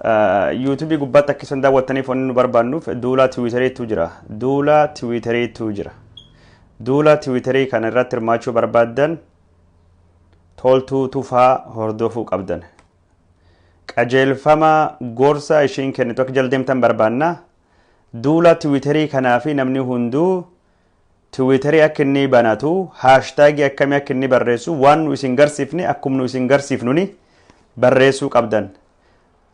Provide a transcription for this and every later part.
Yuutuubii gubbaatti akka isin daawwattaniif wanni nu barbaannuuf duula Tiwiiteriitu jira. Duula Tiwiiteriitu jira. Duula Tiwiiterii kana irratti hirmaachuu barbaaddan Toltuu Tufaa hordofuu qabdan. Qajeelfama gorsa ishiin kennitu akka jala deemtan barbaanna. Duula Tiwiiterii kanaa fi namni hunduu Tiwiiterii akka inni banatu, haashtaagii akkamii akka inni barreessu, waan nu isin garsiifne akkuma nu isin garsiifnuni barreessuu qabdan.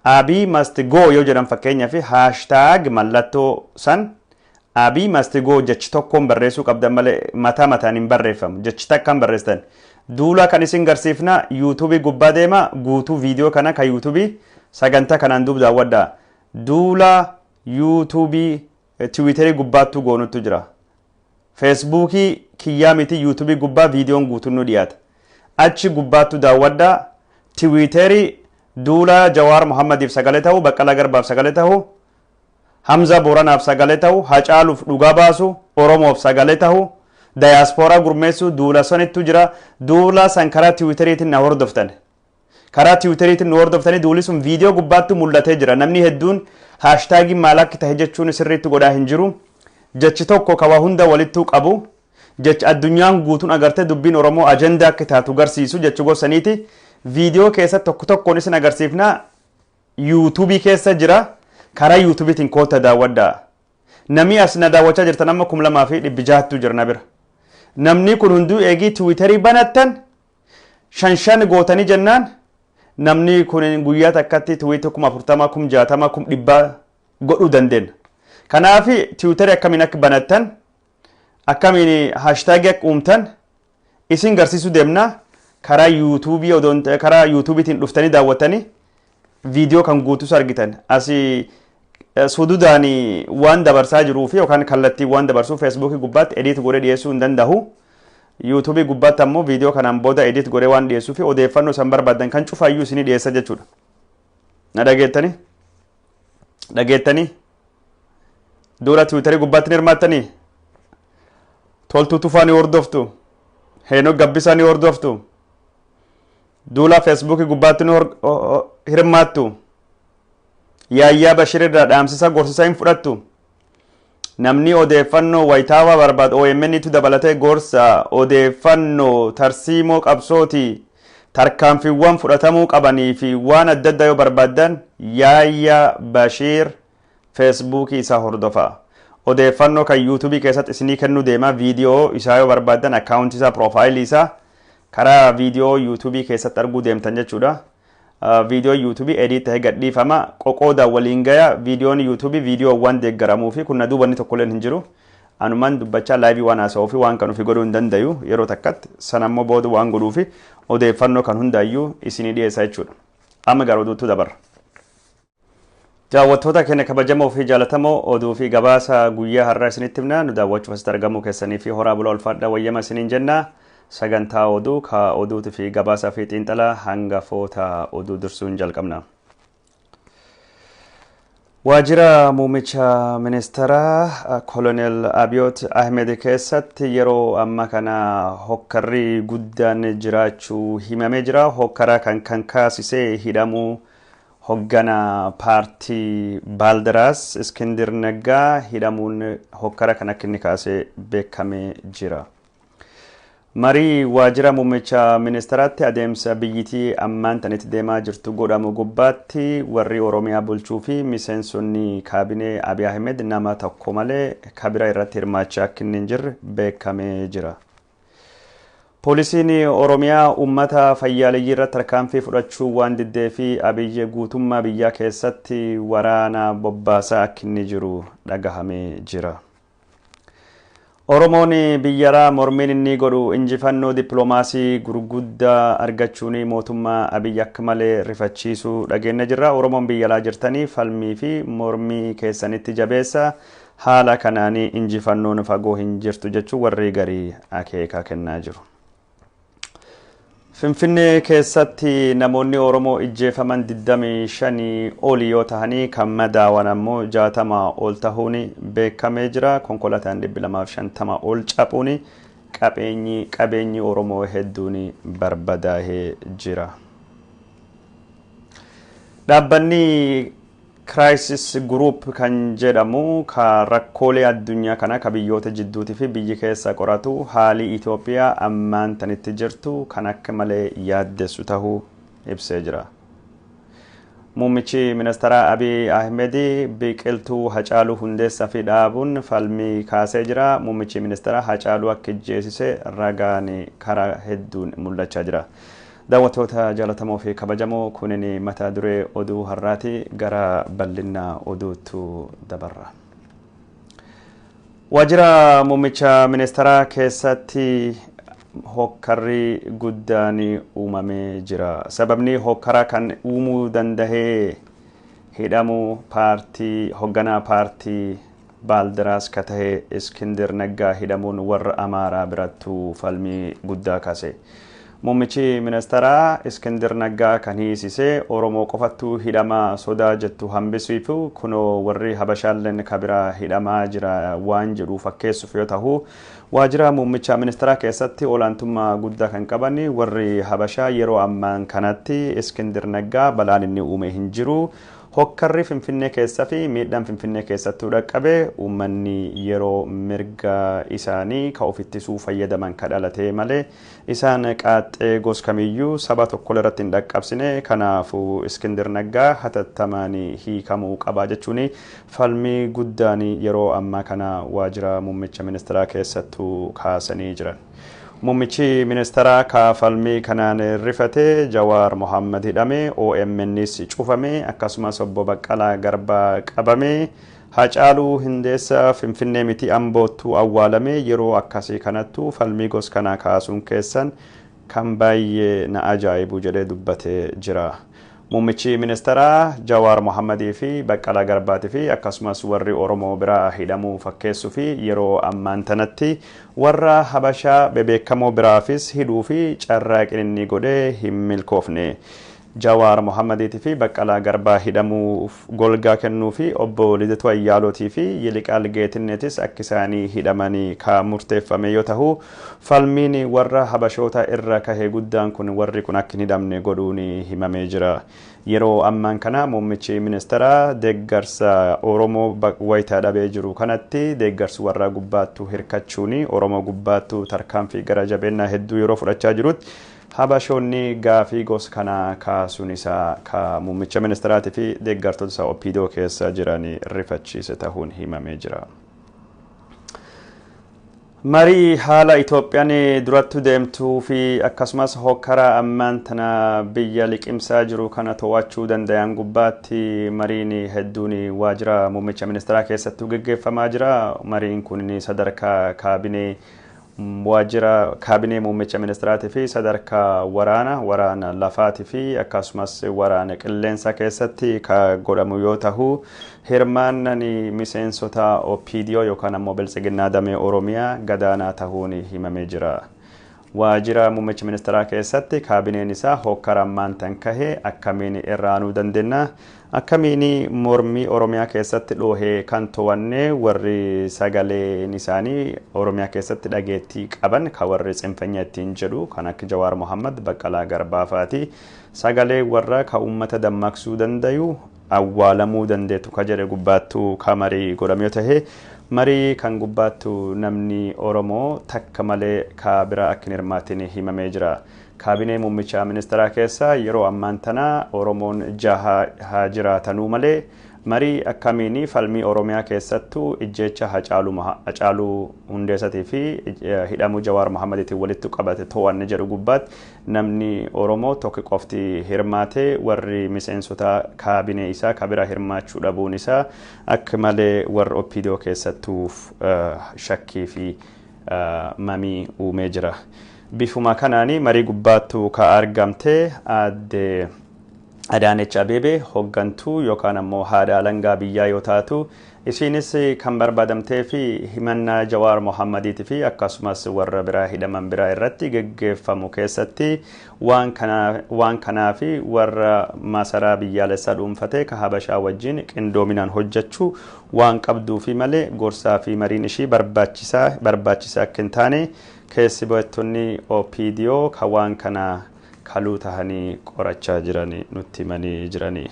Abiy must go yoo jedhan fakkeenyaaf haashtaag mallattoo san Abiy must go jechi tokkoon barreessuu qabdan malee mataa mataan hin barreeffamu. Jechi takkaan barreessitan. Duula kan isin garsiifna yuutuubii gubbaa deema guutuu viidiyoo kana kan yuutuubii sagantaa kanaan duub daawwadhaa. Duula yuutuubii Tiwiiterii gubbaattuu goonuttu jira. Feesbuukii kiyyaa miti yuutuubii gubbaa viidiyoon guutuun nu dhiyaata. Achi gubbaattu daawwadhaa. Tiwiiterii duula Jawaar Mohammadiif sagalee ta'u, Baqqalaa Garbaaf sagalee ta'u, Hamza Booranaaf sagalee ta'u, Hacaaluuf dhugaa baasu, Oromoof sagalee ta'u, dayaaspooraa gurmeessuu duula sanittu jira. Duula san karaa tiwiiteriitiin na hordoftan. Karaa tiwiiteriitiin nu hordoftanii duuli sun viidiyoo gubbaatti mul'atee jira. Namni hedduun haashtaagiin maal akka tahe jechuun sirriitti godhaa hin jiru. Jechi tokko ka waa hunda walittuu qabu. Jechi addunyaan guutuun agartee dubbiin Oromoo ajandaa akka taatu garsiisu jechi gosaniiti. Viidiyoo keessa tokko tokkoon isin agarsiifna. Yuutuubii keessa jira. Karaa yuutuubiitiin kootta daawwadhaa. Namni as na daawwachaa jirtan amma 2600ttu jira na bira. Namni kun hunduu eegii tiwiitarii banattan shan shan gootanii jennaan namni kun guyyaa takkatti tiwiitii 40,000, 60,000, 100,000 godhuu dandeenya. Kanaaf tiwiitarii akkamiin akka banattan akkamiin haashtaagii akka uumtan isin garsiisuu deemna karaa yuutuubii odoon karaa yuutuubiitiin dhuftanii daawwattanii viidiyoo kan guutus argitan asii sududaan waan dabarsaa jiruu fi yookaan kallattii waan dabarsuu feesbuukii gubbaatti ediit godhee dhiyeessuu hin danda'u. Yuutuubii gubbaatti ammoo viidiyoo kanaan booda ediit godhee waan dhiyeessuu fi odeeffannoo isaan barbaadan kan cufaayyuu isinii dhiyeessa jechuudha. Na dhageettanii? Dhageettanii? Duula tiwiitarii gubbaatti ni hirmaattanii? Toltuu Tufaa ni hordoftu? Heenok Gabbisaa ni hordoftu? Duula feesbuukii gubbaatti ni hirmaattu? Yaayyaa Bashir irraa dhaamsisa gorsisa hin fudhattu? Namni odeeffannoo wayitaawaa barbaadu OMN tu dabalatee gorsa odeeffannoo tarsiimoo qabsooti tarkaanfiiwwan fudhatamuu qabanii fi waan adda addaa yoo barbaaddan Yaayyaa Bashiir feesbuukii isaa hordofaa. Odeeffannoo kan yuutuubii keessatti isinii kennuu deema viidiyoo isaa yoo barbaaddan akkaawuntii isaa piroofaayilii isaa karaa viidiyoo yuutuubii keessatti arguu deemtan jechuudha. Viidiyoon yuutuubii edit ta'ee gadhiifama. Qoqoodaan waliin gaya. Viidiyoon yuutuubii viidiyoowwan deeggaramuu fi kun na duuba inni tokkolleen hin jiru. Anumaan dubbachaa laayivii waan haasa'uu fi waan kan ofii godhuu hin dandayu yeroo takkatti. Sana immoo booda waan godhuu fi odeeffannoo kan hundaayyuu isinii dhiyeessa jechuudha. Amma gara oduuttuu dabarra. Daawwattoota keenya kabajamoo fi jaalatamoo oduu fi gabaasa guyyaa har'aa isinitti himna. Nu daawwachuuf asitti argamuu keessanii fi horaa bulaa ulfaadhaa wayyama isiniin jenna. Sagantaa oduu ka oduuti fi gabaasaa fi xiinxala hangafoota oduu dursuun jalqabna. Waajjira muummicha ministeeraa Koloneel Abiyoot Ahmed keessatti yeroo amma kana hokkarri guddaan jiraachuu himamee jira. Hokkara kan kan kaasise hidhamuu Hoggana paartii Baaldaraas Iskindir Naggaa hidhamuun hokkara kan akka inni kaase beekamee jira. Marii waajjira muummicha ministeraatti adeemsa biyyitii ammaan tanitti deemaa jirtu godhamu gubbaatti warri Oromiyaa bulchuu fi miseensonni kaabinee Abiy Ahmed nama tokko malee kabira irratti hirmaachaa akka inni hin jirre beekamee jira. Poolisiin Oromiyaa uummata fayyaaleyyii irratti tarkaanfii fudhachuu waan diddee fi Abiy guutummaa biyyaa keessatti waraana bobbaasaa akka inni jiru dhagahamee jira. Oromoon biyyaraa mormiin inni godhu injifannoo dippiloomaasii gurguddaa argachuun mootummaa Abiy akka malee rifachiisuu dhageenya jirra. Oromoon biyya alaa jirtanii falmii fi mormii keessanitti jabeessa. Haala kanaan injifannoon fagoo hin jirtu jechuun warri garii akeeka kennaa jiru. Finfinnee keessatti namoonni Oromoo ijjeefaman 25 oli yoo tahanii kan madaawan ammoo 60 ol tahuun beekamee jira. Konkolaataan 250 ol caphuun qabeenyi Oromoo hedduun barbadaahee jira. Dhaabbanni Crisis Group kan jedhamu ka rakkoolee addunyaa kana ka biyyoota jidduutii fi biyyi keessa qoratu haali Itoophiyaa ammaan tanitti jirtu kan akka malee yaaddessu tahuu ibsee jira. Muummichi ministeeraa Abiy Ahmed biqiltuu Hacaaluu Hundeessaa fi dhaabuun falmii kaasee jira. Muummichi ministeeraa Hacaaluu akka ijjeesise ragaan karaa hedduun mul'achaa jira. Daawwattoota jaallatamoo fi kabajamoo, kunin mata duree oduu har'aati. Gara bal'ina oduutu dabarra. Waajjira muummicha ministeeraa keessatti hokkarri guddaan uumamee jira. Sababni hokkara kan uumuu dandahee hidhamuu paartii hoogganaa paartii Baaldiraas ka tahe Iskindir Naggaa hidhamuun warra Amaaraa birattuu falmii guddaa kaase. Muummichi ministeeraa Iskindir Naggaa kan hiisise Oromoo qofattuu hidhamaa sodaa jettu hambisuuf, kunoo warri Habashaalleen kabiraa hidhamaa jira waan jedhu fakkeessuuf yoo ta'u, waajjira muummicha ministeeraa keessatti olaantummaa guddaa kan qaban warri Habashaa yeroo ammaan kanatti Iskindir Naggaa balaan inni uume hin jiru. Hokkarri Finfinnee keessaa fi miidhaan Finfinnee keessattuu dhaqqabe uummanni yeroo mirga isaanii ka ofittisuu fayyadaman ka dhalatee malee isaan qaaxxee gos kamiyyuu saba tokko irratti hin dhaqqabsine, kanaafuu Iskindir Naggaa hatattamaan hiikamuu qabaa jechuun falmii guddaan yeroo ammaa kana waajjira muummicha ministeeraa keessattuu kaasanii jiran. Muummichi ministeeraa ka falmii kanaan rifate Jawaar Mohammad hidhame, OMNs cufame, akkasumas obbo Baqqalaa Garbaa qabame, Hacaaluu Hundeessaa Finfinnee miti Amboottuu awwaalame, yeroo akkasii kanattu falmii gos kanaa kaasuun keessan kan baay'ee na ajaa'ibu jedhee dubbatee jira. Muummichi ministeeraa Jawaar Mohammadii fi Baqqalaa Garbaatii fi akkasumas warri Oromoo biraa hidhamuu fakkeessuu fi yeroo ammaan tanatti warra Habashaa bebeekamoo biraafis hidhuu fi carraaqin inni godhee hin milkoofne. Jawaar Mohammadiitii fi Baqqalaa Garbaa hidhamuuf golgaa kennuu fi obbo Lidatuu Ayyaalootii fi Yiliqaal Geetinneetis akka isaanii hidhamanii ka murteeffame yoo ta'u, falmiin warra Habashoota irra kahe guddaan kun warri kun akka hin hidhamne godhuun himamee jira. Yeroo ammaan kana muummichi ministeeraa deeggarsa Oromoo wayitaa dhabee jiru kanatti deeggarsi warra gubbaattuu hirkachuun Oromoo gubbaattuu tarkaanfii gara jabeennaa hedduu yeroo fudhachaa jirutti Habashoonni gaafii gosa kanaa kaasuun isaa ka muummicha ministeeraatii fi deeggartoota isaa OPDO keessa jiran rifachiise ta'uun himamee jira. Marii haala Itoophiyaan duratti deemtuu fi akkasumas hokkara ammaan tana biyya liqimsaa jiru kana to'achuu danda'an gubbaatti mariin hedduun waajjira muummicha ministeeraa keessattuu geggeeffamaa jira. Mariin kun sadarkaa kaabinee waajjira kaabinee muummicha ministeeraatii fi sadarkaa waraana lafaatii fi akkasumas waraana qilleensa keessatti ka godhamu yoo ta'u, hirmaannaan miseensota OPDO yookaan ammoo Biltsiginnaa damee Oromiyaa gadaanaa ta'uun himamee jira. Waajjira muummicha ministeeraa keessatti kaabineen isaa hokkara ammaan tan kahe akkamiin irraanuu dandeenya, akkamiin mormii Oromiyaa keessatti dhoohee kan to'anne warri sagaleen isaanii Oromiyaa keessatti dhageettii qaban ka warri tsinfanya ittiin jedhu kan akka Jawaar Mohammad, Baqqalaa Garbaa fa'aati. Sagalee warra ka uummata dammaqsuu dandayu awwaalamuu dandeetu ka jedhe gubbaattuu ka marii godhame yoo tahe, marii kan gubbaattu namni Oromoo takka malee ka bira akka hin hirmaatin himamee jira. Kaabinee muummicha ministeeraa keessa yeroo ammaan tana Oromoon jaha haa jiraatanuu malee marii akkamiin falmii Oromiyaa keessattuu ijjeecha Hacaaluu Hundeessatii fi hidhamuu Jawaar Mohammadiitiin walitti qabate to'anne jedhu gubbaatti namni Oromoo tokko qofti hirmaate, warri miseensota kaabinee isaa kabira hirmaachuu dhabuun isaa akka malee warra OPDO keessattuu shakkii fi mamii uumee jira. Bifuma kanaani marii gubbaattuu ka argamte aadde Adaanech Abeebee hooggantuu yookaan ammoo haadha alangaa biyyaa yoo taatu, isiinis kan barbaadamtee fi himannaa Jawaar Mohammadiitii fi akkasumas warra biraa hidhaman biraa irratti geggeeffamu keessatti waan kanaa fi warra masaraa biyyaalessaa dhuunfatee ka Habashaa wajjin qindoominaan hojjechuu waan qabduu fi malee gorsaa fi mariin ishii barbaachisaa akka hin taane keessi beektonni OPDO ka waan kana Kaluu tahanii qorachaa jiranii nutti himanii jiranii.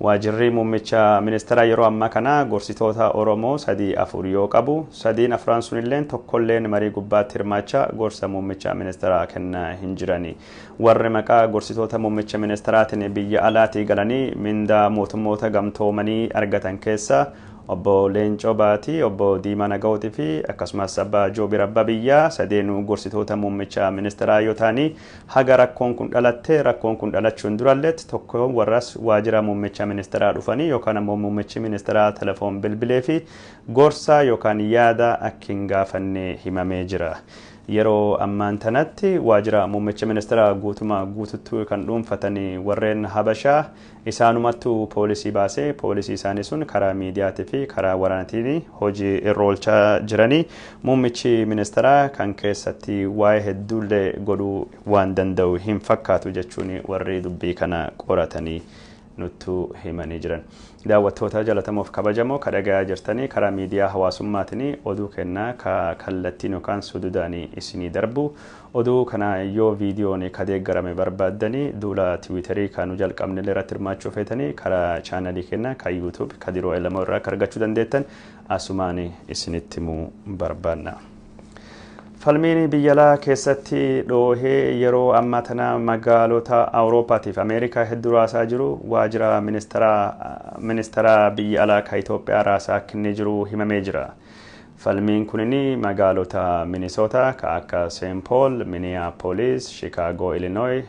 Waajirri muummicha ministeeraa yeroo ammaa kana gorsitoota Oromoo sadii afur yoo qabu, sadiin afran sunilleen tokkolleen marii gubbaatti hirmaachaa gorsa muummicha ministeeraa kennaa hin jirani. Warri maqaa gorsitoota muummicha ministeeraatiin biyya alaatii galanii mindaa mootummoota gamtoomanii argatan keessa obbo Leencoo Baatii, obbo Diimaa Naga'ootii fi akkasumas abbaa Joobir Abbaa Biyyaa sadeenuu gorsitoota muummicha ministeeraa yoo ta'anii, haga rakkoon kun dhalatte, rakkoon kun dhalachuun duralleetti tokko warras waajjira muummicha ministeeraa dhufanii yookaan ammoo muummichi ministeeraa telefoon bilbilee fi gorsa yookaan yaada akka hin gaafanne himamee jira. Yeroo ammaan tanatti waajjira muummicha ministeeraa guutumaa guututtuu kan dhuunfatanii warreen Habashaa isaanumattuu poolisii baasee, poolisii isaanii sun karaa miidiyaatii fi karaa waraanaatiin hojii irra oolchaa jiranii, muummichi ministeeraa kan keessatti waa'ee hedduullee godhuu waan danda'u hin fakkaatu jechuun warri dubbii kana qoratanii nuttu himanii jiran. Daawwattoota jaalatamoof kabajamoo, ka dhagayaa jirtanii karaa miidiyaa hawaasummaatiin oduu kennaa ka kallattiin yookaan sududaan isinii darbu. Oduu kana yoo viidiyoon ka deeggarame barbaaddanii, duula Tiwiiterii kan nu jalqabne irratti hirmaachuu feetanii, karaa chaanalii keenya kan YouTube Kadiroo Elamoo irraa akka argachuu dandeettan asumaan isinitti himuu barbaanna. Falmiin biyya alaa keessatti dhoohee yeroo ammaa tana magaalota Awuroopaatiif Ameerikaa hedduu raasaa jiru waajjira ministeera biyya alaa kan Itoophiyaa raasaa akka inni jiru himamee jira. Falmiin kunin magaalota Minisoota ka akka St. Paul, Minneapolis, Chicago, Illinois,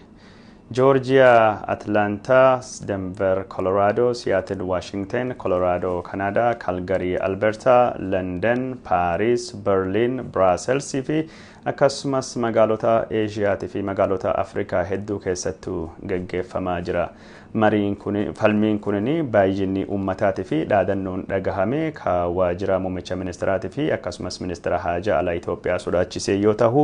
Georgia, Atlanta, Denver, Colorado, Seattle, Washington, Colorado, Canada, Calgary, Alberta, London, Paris, Berlin, Brussels fi akkasumas magaalota Eeshiyaatii fi magaalota Afrikaa hedduu keessattuu geggeeffamaa jira. Mariin kun, falmiin kunin baay'inni uummataatii fi dhaadannoon dhagahame ka waajjira muummicha ministeeraatii fi akkasumas ministeera haajaa alaa Itoophiyaa sodaachisee yoo ta'u,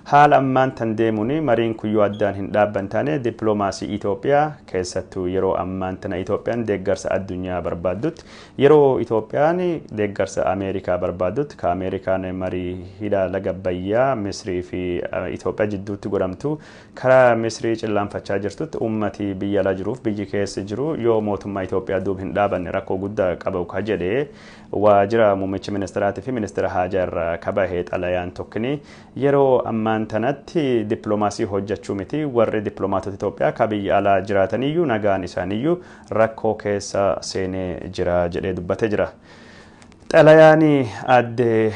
haala ammaan tan deemuun mariin kun yoo addaan hin dhaabban taane, dippiloomaasii Itoophiyaa keessattuu yeroo ammaan tana Itoophiyaan deeggarsa addunyaa barbaaddutti, yeroo Itoophiyaan deeggarsa Ameerikaa barbaaddutti, ka Ameerikaan marii hidha laga Abbayyaa Misrii fi Itoophiyaa jidduutti godhamtu karaa Misrii cillaanfachaa jirtutti, ummati biyya alaa jiruuf biyyi keessa jiru yoo mootummaa Itoophiyaa duub hin dhaabanne rakkoo guddaa qabu ka jedhee waajjira muummicha ministeeraatii fi ministeera haajaa irraa kabahee xalayaan tokkini, yeroo ammaan tanatti dippiloomaasii hojjechuu miti, warri dippiloomaatota Itoophiyaa ka biyya alaa jiraataniyyuu nagaan isaaniyyuu rakkoo keessa seenee jira jedhee dubbatee jira. Xalayaan aadde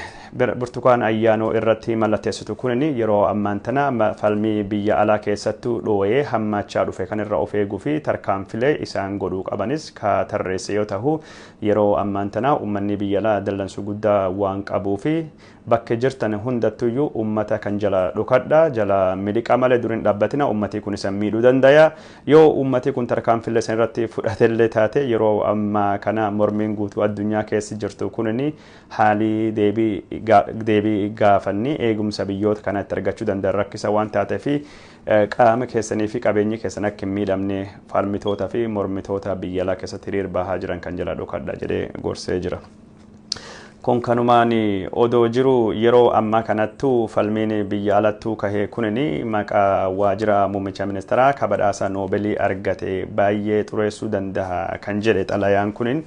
Burtukaan Ayyaanoo irratti mallatteessitu kunin yeroo ammaan tana falmii biyya alaa keessattuu dhoo'ee hammaachaa dhufe kan irra of eeguu fi tarkaanfilee isaan godhuu qabanis ka tarreesse yoo ta'u, yeroo ammaan tana uummanni biyya alaa dallansuu guddaa waan qabuu fi bakka jirtan hundattuyyuu uummata kan jala dhokadha, jala miliqa malee dur hin dhaabbatina, uummatii kun isan miidhuu danda'a. Yoo uummatii kun tarkaanfilee san irratti fudhatellee taate, yeroo ammaa kana mormiin guutuu addunyaa keessa jirtu kunin haalii deebii gaafanni eegumsa biyyoota kanatti argachuu danda'an rakkisa waan taatee fi qaama keessanii fi qabeenyi keessan akka hin miidhamne falmitoota fi mormitoota biyya alaa keessatti hiriir bahaa jiran kan jala dhokadha jedhee gorsee jira. Kun kanumaan odoo jiru, yeroo ammaa kanattuu falmiin biyya alattuu kahee kunin maqaa waajjira muummicha ministeeraa ka badhaasa Noobelii argate baay'ee xureessuu danda'a kan jedhe xalayaan kunin,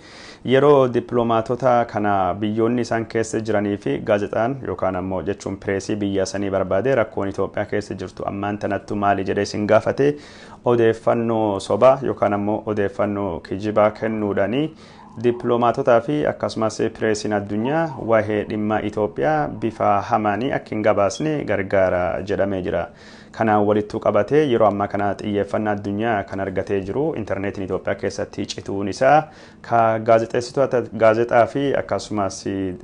yeroo dippiloomaatota kana biyyoonni isaan keessa jiranii fi gaazexaan yookaan ammoo jechuun pireesii biyya sanii barbaade rakkoon Itoophiyaa keessa jirtu ammaan tanattu maali jedhee isin gaafate, odeeffannoo sobaa yookaan ammoo odeeffannoo kijibaa kennuudhaanii dippiloomaatotaa fi akkasumas pireesiin addunyaa waa'ee dhimma Itoophiyaa bifa hamaanii akka hin gabaasne gargaara jedhamee jira. Kanaan walittuu qabatee yeroo ammaa kana xiyyeeffannaa addunyaa kan argatee jiru intarneetiin Itoophiyaa keessatti cituun isaa ka gaazexeessitoota gaazexaa fi akkasumas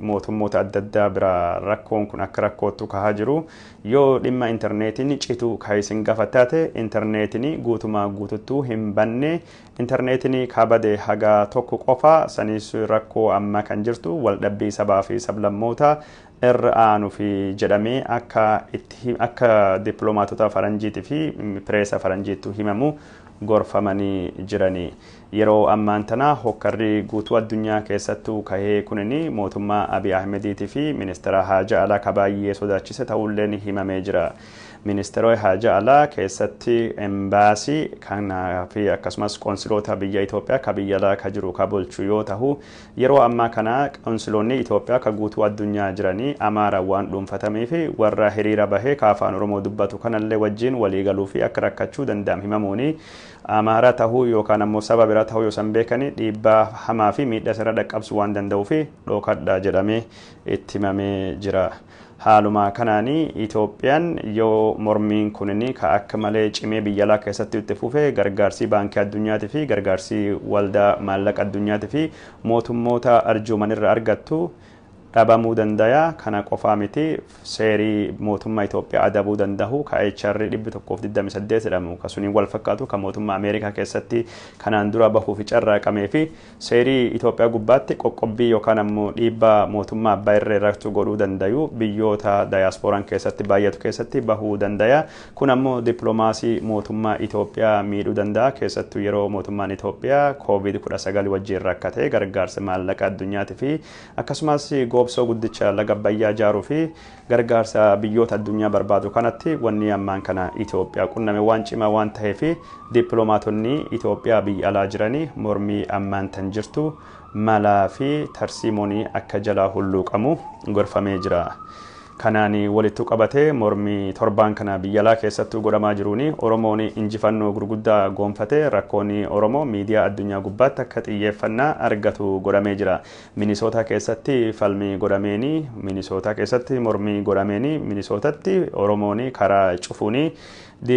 mootummoota adda addaa bira rakkoon kun akka rakkoottu kahaa jiru. Yoo dhimma intarneetiin cituu ka isin gafataate, intarneetiin guutumaa guututtuu hin banne, intarneetiin kabade haga tokko qofa. Sanis rakkoo amma kan jirtu waldhabbii sabaa fi sablammoota irra aanu fi jedhamee akka itti akka dippiloomaatota faranjiitii fi pireesa faranjiittu himamu gorfamanii jiranii. Yeroo ammaan tana hokkarri guutuu addunyaa keessattuu kahee kunin mootummaa Abiy Ahmediitii fi ministeera haajaa alaa ka baay'ee sodaachise ta'ullee himamee jira. Ministeerota haja alaa keessatti embaasii kanaa fi akkasumas qoonsiloota biyya Itoophiyaa ka biyya alaa ka jiru ka bulchu yoo ta'u, yeroo ammaa kana qoonsiloonni Itoophiyaa ka guutuu addunyaa jiranii Amaara waan dhuunfatamee fi warra hiriira bahee ka afaan Oromoo dubbatu kanallee wajjin waliigaluu fi akka rakkachuu danda'am himamuuni, Amaara tahuu yookaan ammoo saba biraa tahuu yoo san beekanii dhiibbaa hamaa fi miidhaa isarra dhaqqabsuu waan danda'uu fi dhokadha jedhamee itti himamee jira. Haaluma kanaanii Itoophiyaan yoo mormiin kunin ka akka malee cimee biyya alaa keessatti itti fufe, gargaarsi baankii addunyaatii fi gargaarsi waldaa maallaqa addunyaatii fi mootummoota arjooman irra argattu dhabamuu danda'a. Kana qofaa miti, seerii mootummaa Itoophiyaa adabuu danda'u ka HR 128 jedhamu ka suniin wal fakkaatu ka mootummaa Ameerikaa keessatti kanaan dura bahuuf carraaqamee fi seerii Itoophiyaa gubbaatti qoqqobbii yookaan ammoo dhiibbaa mootummaa abbaa irree irratti godhuu dandayu biyyoota dayaaspooraan keessatti baay'atu keessatti bahuu danda'a. Kun ammoo dippiloomaasii mootummaa Itoophiyaa miidhuu danda'a. Keessattuu yeroo mootummaan Itoophiyaa COVID-19 wajjin rakkatee gargaarsa maallaqa addunyaatii fi akkasumas goobsoo guddicha laga Abbayyaa ijaaruu fi gargaarsa biyyoota addunyaa barbaadu kanatti, wanni ammaan kana Itoophiyaa qunname waan cimaa waan ta'eef, dippiloomaatonni Itoophiyaa biyya alaa jiranii mormii ammaan tan jirtu malaa fi tarsiimoonii akka jalaa hulluuqamu gorfamee jira. Kanaan walitti qabatee mormii torbaan kana biyya alaa keessattuu godhamaa jiruuni Oromoon injifannoo gurguddaa goonfatee rakkoon Oromoo miidiyaa addunyaa gubbaatti akka xiyyeeffannaa argatu godhamee jira. Minisootaa keessatti falmii godhameeni, Minisootaa keessatti mormii godhameeni, Minisootatti Oromoon karaa cufuuni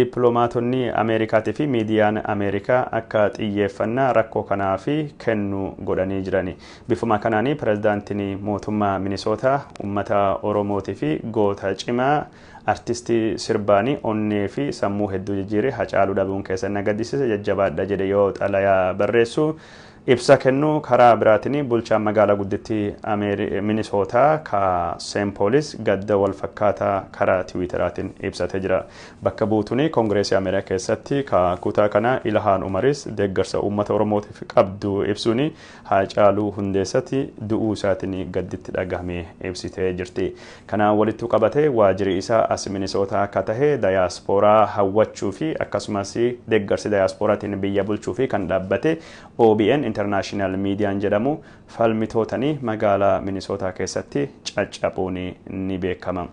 dippiloomaatonni Ameerikaatii fi miidiyaan Ameerikaa akka xiyyeeffannaa rakkoo kanaa fi kennu godhanii jirani. Bifuma kanaanii pirezidaantiin mootummaa Minisootaa uummata Oromootii fi goota cimaa artistii sirbaanii onnee fi sammuu hedduu jijjiire Hacaaluu dhabuun keessa na gaddisiisa, jajjabaadha jedhe yoo xalayaa barreessu ibsa kennu. Karaa biraatiin bulchaan magaalaa guddittii Minisootaa ka Seen Poolis gadda wal fakkaataa karaa tiwiitaraatiin ibsatee jira. Bakka buutuun Koongireesii Ameerikaa keessatti ka kutaa kana Ilhaan Umaris deeggarsa uummata Oromootiif qabdu ibsuun Haacaaluu Hundeessatti du'uu isaatiin gadditti dhagahame ibsitee jirti. Kanaan walitti qabatee waajjirri isaa as Minisootaa akka tahe dayaaspooraa hawwachuu fi akkasumas deeggarsi dayaasporaatiin biyya bulchuu fi kan dhaabbate OBN International Miidiyaan jedhamu falmitootanii magaalaa Minisootaa keessatti caccabuun ni beekama.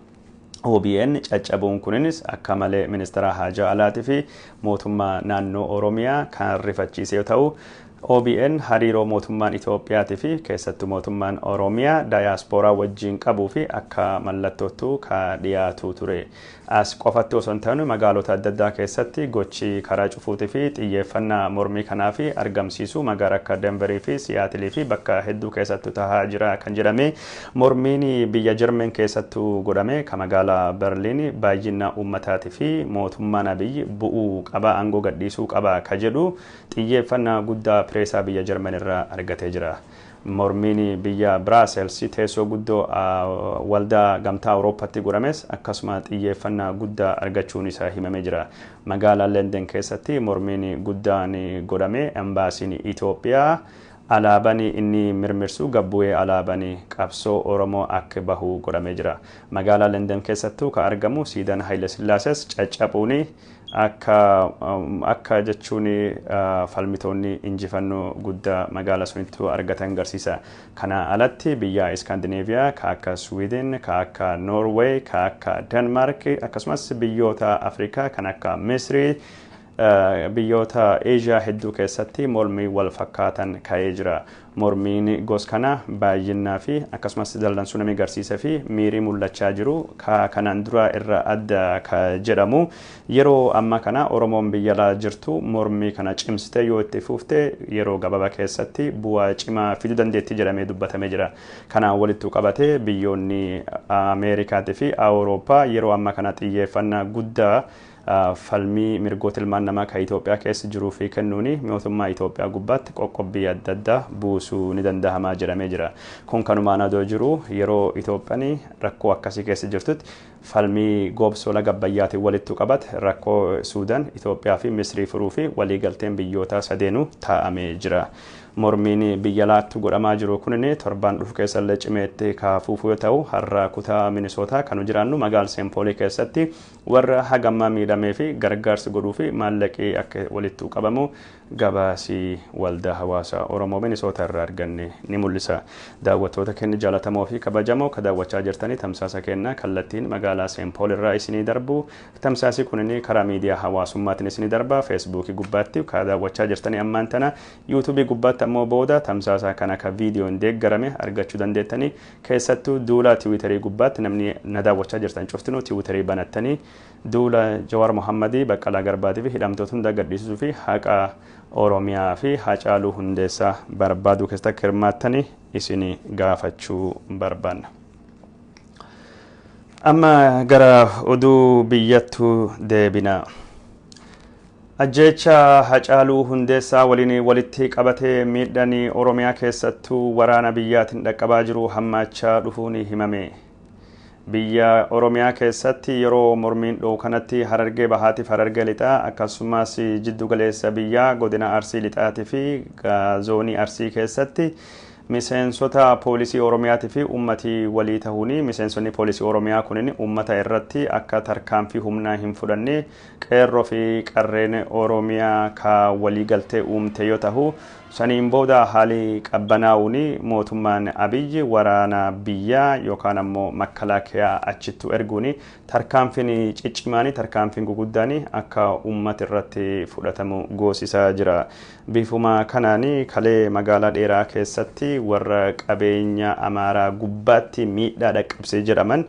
OBN caccabuun kunis akka malee ministeera haajaa alaatii fi mootummaa naannoo Oromiyaa kan rifachiise yoo ta'u, OBN hariiroo mootummaan Itoophiyaatii fi keessattuu mootummaan Oromiyaa dayaaspooraa wajjin qabuu fi akka mallattootu ka dhiyaatu ture. As qofatti osoo hin taane magaalota adda addaa keessatti gochi karaa cufuutii fi xiyyeeffannaa mormii kanaa fi argamsiisu magaalaa akka Denverii fi Siyaatilii fi bakka hedduu keessattuu tahaa jira kan jedhame. Mormiin biyya Jarmen keessattuu godhame ka magaalaa Berliin baay'ina uummataatii fi mootummaan Abiyyi bu'uu qaba, aangoo gadhiisuu qaba ka jedhu xiyyeeffannaa guddaa pireesaa biyya Jarman irraa argatee jira. Mormiin biyya Biraasels teessoo guddoo waldaa gamtaa Awurooppaatti godhames akkasuma xiyyeeffannaa guddaa argachuun isaa himamee jira. Magaalaa Lenden keessatti mormiin guddaan godhame embaasiin Itoophiyaa alaabaan inni mirmirsu gabbu'ee alaabaan qabsoo Oromoo akka bahu godhamee jira. Magaalaa Lenden keessattuu ka argamu siidaan Haayile Sillaases caccabuun akka jechuun falmitoonni injifannoo guddaa magaalaa sunitti argatan agarsiisa. Kana alatti biyya Iskaandineeviyaa ka akka Swiidin, ka akka Noorweey, ka akka Denmaark, akkasumas biyyoota Afrikaa kan akka Misrii, biyyoota Eeshiyaa hedduu keessatti mormii wal fakkaatan ka'ee jira. Mormiin gos kana baay'inaa fi akkasumas dallansuu namni agarsiisee fi miirii mul'achaa jiru ka kanaan dura irra adda ka jedhamu, yeroo ammaa kana Oromoon biyya alaa jirtu mormii kana cimsitee yoo itti fufte yeroo gabaabaa keessatti bu'aa cimaa fiduu dandeetti jedhamee dubbatamee jira. Kanaan walitti qabatee biyyoonni Ameerikaatii fi Awurooppaa yeroo ammaa kana xiyyeeffannaa guddaa falmii mirgoota ilmaan namaa kan Itoophiyaa keessa jiruu fi kennuuni mootummaa Itoophiyaa gubbaatti qoqqobbii adda addaa buusuu ni danda'amaa jedhamee jira. Kun kanumaan adoo jiru, yeroo Itoophiyaan rakkoo akkasii keessa jirtutti falmii goobsoo laga Abbayyaatiin walitti qabate rakkoo Suudaan, Itoophiyaa fi Misrii furuu fi waliigalteen biyyoota sadeenuu taa'amee jira. Mormiin biyya alaatti godhamaa jiru kunin torbaan dhufu keessallee cimeetti kaafuuf yoo ta'u, har'a kutaa Minisootaa kan jiraannu magaala Seenpoolii keessatti warra hagammaa miidhamee fi gargaarsi godhuu fi maallaqii akka walitti qabamu gabaasii waldaa hawaasa Oromoo Minisootaa irraa arganne ni mul'isa. Daawwattoota keenya jaallatamoo fi kabajamoo, ka daawwachaa jirtanii tamsaasa keenya kallattiin magaalaa Seenpool irraa isinii darbu. Tamsaasi kunin karaa miidiyaa hawaasummaatiin isinii darba. Feesbuukii gubbaatti ka daawwachaa jirtanii ammaan tana, Yuutuubii gubbaatti ammoo booda tamsaasa kana akka viidiyoon deeggarame argachuu dandeettanii. Keessattuu duula Tiwiitarii gubbaatti namni na daawwachaa jirtan cuftinuu Tiwiitarii banattanii duula Jawaar Mohammadii, Baqqalaa Garbaatii fi hidhamtoota hunda gadhiisisuu fi haqa Oromiyaa fi Hacaaluu Hundeessaa barbaaduu keessatti akka hirmaattanii isin gaafachuu barbaanna. Amma gara oduu biyyattuu deebina. Ajjeecha Hacaaluu Hundeessaa waliin walitti qabatee miidhaan Oromiyaa keessattuu waraana biyyaatiin dhaqqabaa jiru hammaachaa dhufuun himame. Biyya Oromiyaa keessatti yeroo mormiin dho'u kanatti Harargee Bahaatiif Harargee Lixaa, akkasumas jiddu galeessa biyyaa godina Arsii Lixaatii fi zoonii Arsii keessatti miseensota poolisii Oromiyaatii fi uummatii walii ta'uun, miseensonni poolisii Oromiyaa kunin uummata irratti akka tarkaanfii humnaa hin fudhanne qeerroo fi qarreen Oromiyaa ka walii galtee uumte yoo ta'u, saniin booda haalli qabbanaa'uun mootummaan Abiyyi waraana biyyaa yookaan ammoo makalaakiyaa achittu erguun tarkaanfiin ciccimaanii, tarkaanfiin guguddaan akka uummata irratti fudhatamu goosisaa jira. Bifuma kanaan kalee magaalaa Dheeraa keessatti warra qabeenya Amaaraa gubbaatti miidhaa dhaqqabsee jedhaman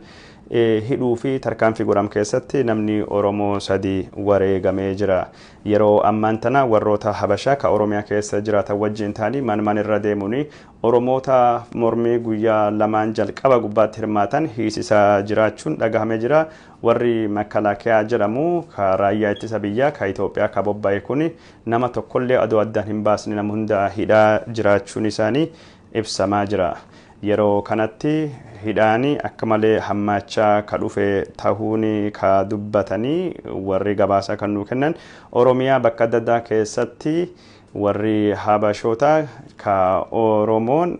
hidhuu fi tarkaanfii godham keessatti namni Oromoo 3 wareegamee jira. Yeroo ammaan tana warroota Habashaa ka Oromiyaa keessa jiraatan wajjin ta'anii man irra deemuun Oromoota mormii guyyaa lamaan jalqaba gubbaatti hirmaatan hiisisaa jiraachuun dhagahamee jira. Warri makalaakiyaa jedhamu ka raayyaa ittisa biyyaa ka Itoophiyaa ka bobba'e kun nama tokkollee adoo addaan hin baasne nama hunda hidhaa jiraachuun isaanii ibsamaa jira. Yeroo kanatti hidhaanii akka malee hammaachaa ka dhufe tahuun ka dubbatanii warri gabaasaa kan nuu kennan, Oromiyaa bakka adda addaa keessatti warri Habashoota ka Oromoon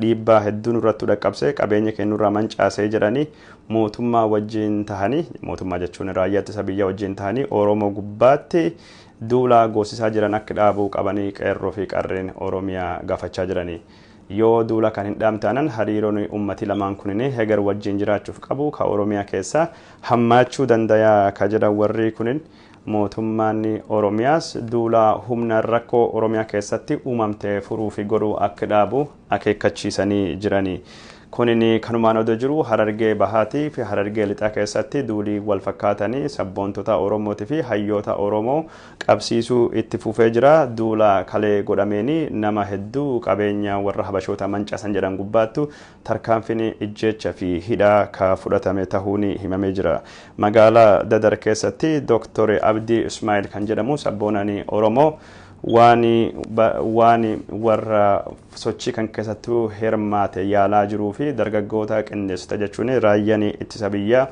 dhiibbaa hedduu nurratti dhaqqabsee qabeenya keenyarraa mancaasee jedhanii mootummaa wajjin tahanii, mootummaa jechuun raayyaa ittisa biyyaa wajjin tahanii Oromoo gubbaatti duula goosisaa jiran akka dhaabuu qabanii qeerroo fi qarreen Oromiyaa gaafachaa jiranii. Yoo duula kan hin dhaamtaanan hariiroon ummati lamaan kunin hegar wajjin jiraachuuf qabu ka Oromiyaa keessa hammaachuu dandayaa ka jedhan warri kunin, mootummaan Oromiyaas duula humna rakkoo Oromiyaa keessatti uumamte furuu fi godhuu akka dhaabu akeekkachiisanii jiranii. Kunin kanumaan odoo jiru Harargee Bahaatii fi Harargee Lixaa keessatti duulii wal fakkaatanii sabboontota Oromootii fi hayyoota Oromoo qabsiisuu itti fufee jira. Duula kalee godhameeni nama hedduu qabeenya warra Habashoota mancaasan jedhan gubbaattu tarkaanfiin ijjeecha fi hidhaa ka fudhatame tahuun himamee jira. Magaalaa Dadar keessatti Dooktor Abdii Ismaa'il kan jedhamu sabboonaan Oromoo waan warra sochii kan keessattuu hirmaate yaalaa jiruu fi dargaggoota qindeessota jechuun raayyaan ittisa biyyaa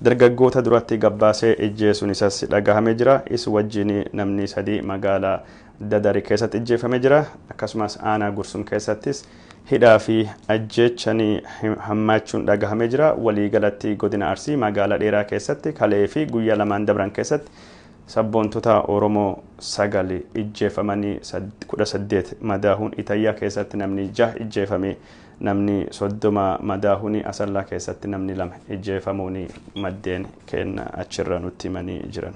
dargaggoota duratti gabbaasee ijjeesuun isas dhagahamee jira. Is wajjin namni 3 magaalaa Dadari keessatti ijjeefamee jira. Akkasumas aanaa Gursum keessattis hidhaa fi ajjeechanii hammaachuun dhagahamee jira. Waliigalatti godina Arsii magaalaa Dheeraa keessatti kalee fi guyyaa lamaan dabran keessatti sabboontota Oromoo 9 ijjeefamanii 18 madaahuun, Itayyaa keessatti namni 6 ijjeefame, namni 30 madaahuun, Asallaa keessatti namni 2 ijjeefamuun maddeen kenna achirra nutti himanii jiran.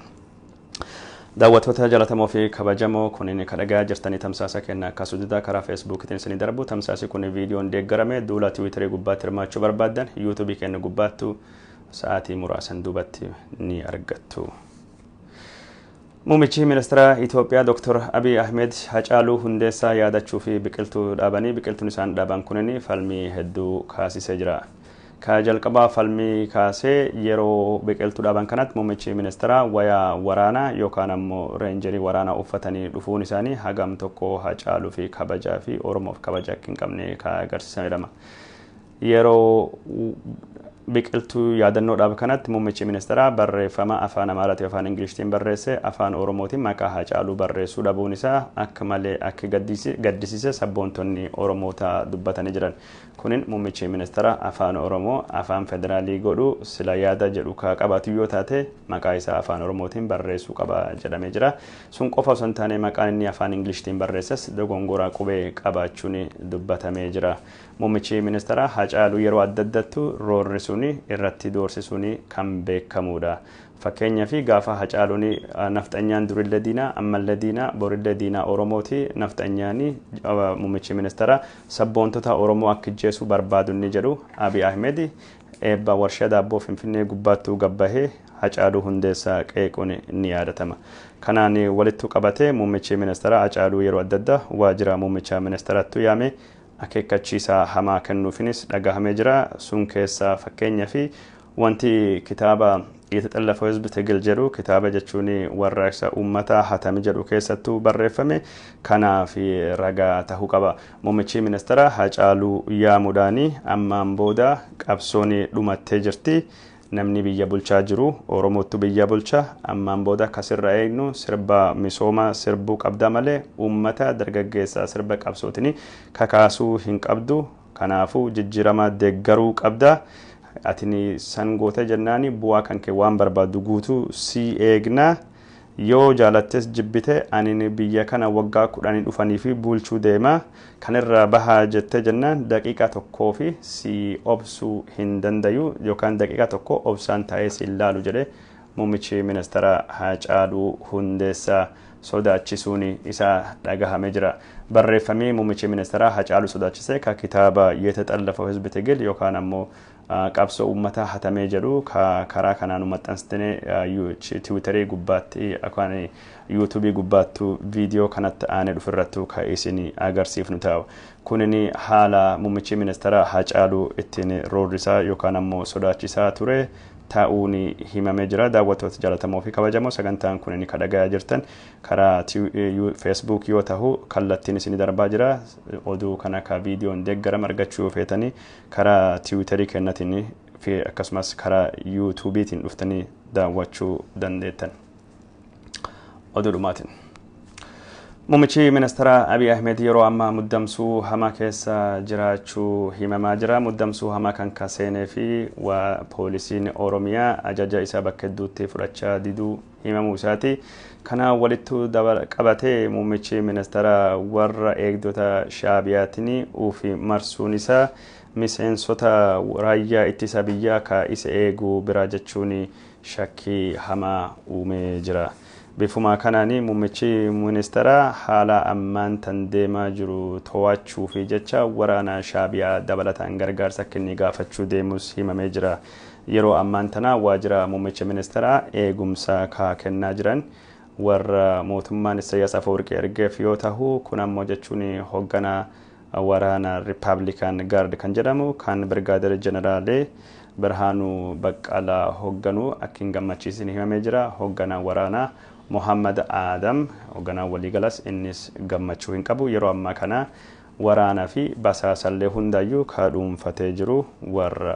Daawwattoota jaallatamoo fi kabajamoo, kunin kan dhagaa jirtanii tamsaasa kenna akkasumas karaa Feesbuukiitiin isinii darbu. Tamsaasi kun viidiyoon deeggarame. Duula Tiwiitarii gubbaatti hirmaachuu barbaaddan Yuutuubii keenya gubbaattu sa'aatii muraasan duubatti ni argattu. Muummichi ministeera Itoophiyaa Dr. Abiy Ahmed Hacaaluu Hundeessaa yaadachuu fi biqiltuu dhaabanii, biqiltuun isaan dhaaban kunin falmii hedduu kaasisee jira. Ka jalqabaa falmii kaasee yeroo biqiltuu dhaaban kanatti muummichi ministeeraa wayaa waraanaa yookaan ammoo reenjerii waraanaa uffatanii dhufuun isaanii hagam tokko Hacaaluu fi kabajaa fi Oromoof kabaja akka hin qabne ka agarsiisanidha. Yeroo Biqiltuu yaadannoodhaaf kanatti muummichi ministeeraa barreeffama afaan Amaaraatii afaan Ingilishtiin barreesse afaan Oromootiin maqaa Haacaaluu barreessuu dhabuun isaa akka malee akka gaddisiise sabboontonni Oromoota dubbatanii jiran. Kunin muummichi ministeeraa afaan Oromoo afaan federaalii godhu sila yaada jedhu ka qabaatu yoo taate maqaa isaa afaan Oromootiin barreessuu qaba jedhamee jira. Sun qofa osoo hin taane maqaan inni afaan Ingilishtiin barreesses dogongoraa qubee qabaachuun dubbatamee jira. Muummichi ministeeraa Haacaaluu yeroo adda addattu roorrisuun irratti doorsisuun kan beekamudha. Fakkeenyaaf gaafa Haacaaluun nafxanyaan durillee diinaa ammallee diinaa borillee diinaa Oromooti nafxanyaan muummichi ministeeraa sabboontota Oromoo akka ijjeessu barbaadu inni jedhu Abiy Ahmed eebba warshaa daabboo Finfinnee gubbaattuu gabbahee Haacaaluu Hundeessaa qeequun ni yaadatama. Kanaan walitti qabatee muummichi ministeeraa Haacaaluu yeroo adda addaa waajjira muummicha ministeeraatti yaame akeekkachiisa hamaa kennuufinis dhagahamee jira. Sun keessaa fakkeenyaaf wanti kitaaba የተጠለፈው ህዝብ ትግል jedhu kitaaba jechuun warraaqsa uummataa hatame jedhu keessattuu barreeffame kanaaf ragaa tahuu qaba. Muummichi ministeera Haacaaluu yaamuudhaan ammaan booda qabsoon dhumattee jirti. Namni biyya bulchaa jiru Oromootu biyya bulcha ammaan booda kasirra eegnu sirba misooma sirbuu qabda malee uummata dargaggeessaa sirba qabsootiin kakaasuu hin qabdu. Kanaafuu jijjiirama deeggaruu qabda. Atini san goota jennaani bu'aa kan kee waan barbaaddu guutuu si eegna. Yoo jaalattes jibbite ani biyya kana waggaa 10 dhufanii fi bulchuu deema kanirra bahaa jette jennaan daqiiqaa tokkoo fi si obsuu hin dandayu yookaan daqiiqaa tokko obsaan taa'ee si ilaalu jedhe muummichi ministeera Haacaaluu Hundeessaa sodaachisuun isaa dhagahamee jira. Barreeffamee muummichi ministeera Haacaaluu sodaachise ka kitaaba የተጠለፈው ህዝብ ትግል yookaan ammoo qabsoo uummataa hatamee jedhu karaa kanaan maxxansitee tiwiitarii gubbaatti yookaan yuutuubii gubbaattu viidiyoo kanatti aanee dhufirrattu ka isin agarsiifnu ta'a. Kunin haala muummichi ministeera Haacaaluu ittiin roorrisaa yookaan ammoo sodaachisaa ture ta'uun himamee jira. Daawwattoota jaallatamoo fi kabajamoo sagantaan kun kan dhagayaa jirtan karaa Facebook yoo ta'u kallattiin isin darbaa jira. Oduu kana ka viidiyoon deeggarama argachuu yoo feetanii karaa tiwiitarii kennatiin fi akkasumas karaa yuutuubiitiin dhuftanii daawwachuu dandeettan. Oduu dhumaatiin. Muummichi ministeera Abiy Ahmed yeroo ammaa muddamsuu hamaa keessa jiraachuu himamaa jira. Muddamsuu hamaa kan kaseenee fi waa poolisiin Oromiyaa ajaja isaa bakka hedduutti fudhachaa diduu himamuu isaati. Kana walitti qabatee muummichi ministeera warra eegdota Shaabiyaatiin ufi marsuun isaa miseensota raayyaa ittisa biyyaa ka isa eeguu bira jechuun shakkii hamaa uumee jira. Bifuma kanaan muummichi ministeera haala ammaan tan deemaa jiru to'achuu fi jecha waraana Shaabiyaa dabalataan gargaarsa akka inni gaafachuu deemus himamee jira. Yeroo ammaan tana waajjira muummicha ministeeraa eegumsa kaa kennaa jiran warra mootummaan Isaayyaas Afwerqii ergeef yoo ta'u kun ammoo jechuun hoogganaa waraana Rippaabilikaan Gaard kan jedhamu kan Birgaadir Jeneraalee Birhaanuu Baqqalaa hoogganu akka hin gammachiisin himamee jira. Hoogganaa waraanaa Mohammad Adam hoogganaa waliigalas innis gammachuu hin qabu. Yeroo ammaa kana waraanaa fi basaasallee hundaayyuu ka dhuunfatee jiru warra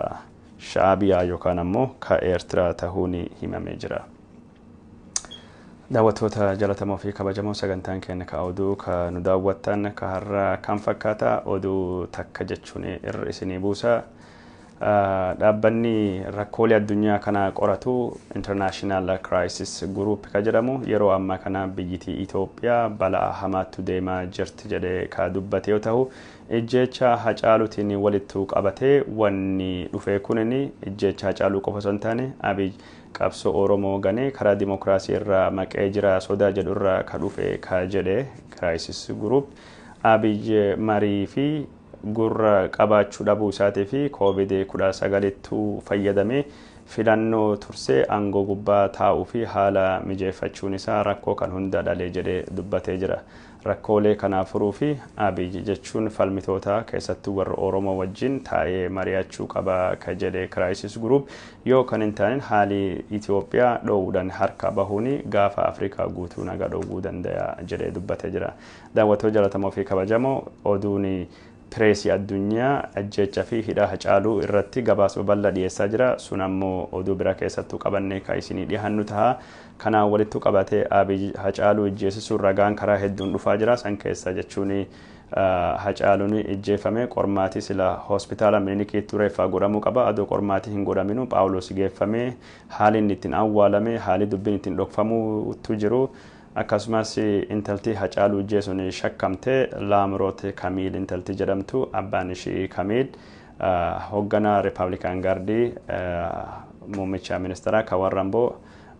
Shaabiyaa yookaan ammoo ka Eertiraa ta'uun himamee jira. Daawwattoota jaallatamoo fi kabajamoo sagantaan keenya ka oduu ka nu daawwattan ka har'a kan fakkaata oduu takka jechuun irra isinii buusa. Dhaabbanni rakkoolee addunyaa kana qoratu International Crisis Group ka jedhamu yeroo ammaa kana biyyittii Itoophiyaa balaa hamaatu deemaa jirti jedhee ka dubbate yoo ta'u ijjeecha Haacaaluutiin walitti qabatee wanni dhufee kunin ijjeecha Haacaaluu qofa osoo hin taane Abiy qabsoo Oromoo ganee karaa dimokiraasii irraa maqee jira sodaa jedhu irraa ka dhufe ka jedhe Crisis Group Abiy marii fi gurra qabaachuu dhabuu isaatii fi COVID-19 fayyadamee filannoo tursee aangoo gubbaa taa'uu fi haala mijeeffachuun isaa rakkoo kan hunda dhalee jedhee dubbatee jira. Rakkoolee kana furuu fi Abiy jechuun falmitoota keessattuu warra Oromoo wajjin taa'ee mari'achuu qaba ka jedhe Crisis Group yoo kan hin taane haali Itoophiyaa dhoowwuudhaan harka bahuun gaafa Afrikaa guutuu naga dhoowwuu danda'a jedhee dubbatee jira. Daawwattoota jaallatamoo fi kabajamoo oduun Pireesii addunyaa ajjeechaa fi hidhaa Hacaaluu irratti gabaasa babal'aa dhiyeessaa jira. Sun ammoo oduu biraa keessattuu qabannee kan isinii dhiyaannu ta'a. Kanaan walitti qabatee Abiy Hacaaluu ijjeesisuun ragaan karaa hedduun dhufaa jira. San keessa jechuun Hacaaluun ijjeefame qormaatii sila hospitaala Minilikiitti reeffaa godhamuu qaba. Adoo qormaatii hin godhaminu Phaawulos geeffamee, haalli inni ittiin awwaalame, haalli dubbiin ittiin dhokfamuutu jiru. Akkasumas intalti Hacaaluu ijjeesuun shakkamte, Laamroot Kamiil intalti jedhamtu, abbaan ishii Kamiil hoogganaa Rippaabilikaan Gaardii muummicha ministeeraa kan warra Amboo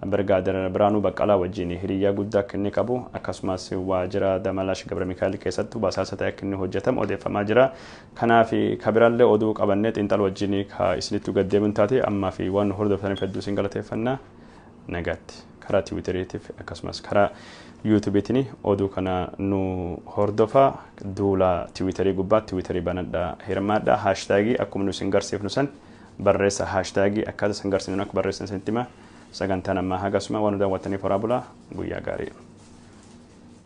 Birgaadir Biraanuu Baqqalaa wajjin hiriyyaa guddaa akka inni qabu, akkasumas waajjira Damalaash Gabra Mikaa'el keessattuu basaasa ta'e akka inni hojjetamu odeeffamaa jira. Kanaaf kabirallee oduu qabannee xiinxala wajjin ka isinitti gaddeebiin taate. Ammaa fi waan nu hordoftaniif hedduu isin galateeffannaa, nagaatti. Karaa Tiwiiteriitiif akkasumas karaa Yuutuubiitiin oduu kana nu hordofa. Duula Tiwiiterii gubbaa Tiwiiterii banadhaa, hirmaadhaa, haashtaagii akkuma nu isin garsiifnu san barreessa, haashtaagii akkaataa isin garsiifnu akka barreessan isinitti hima. Sagantaan ammaa hagasuma. Waan nu daawwattaniif horaa bulaa, guyyaa gaarii.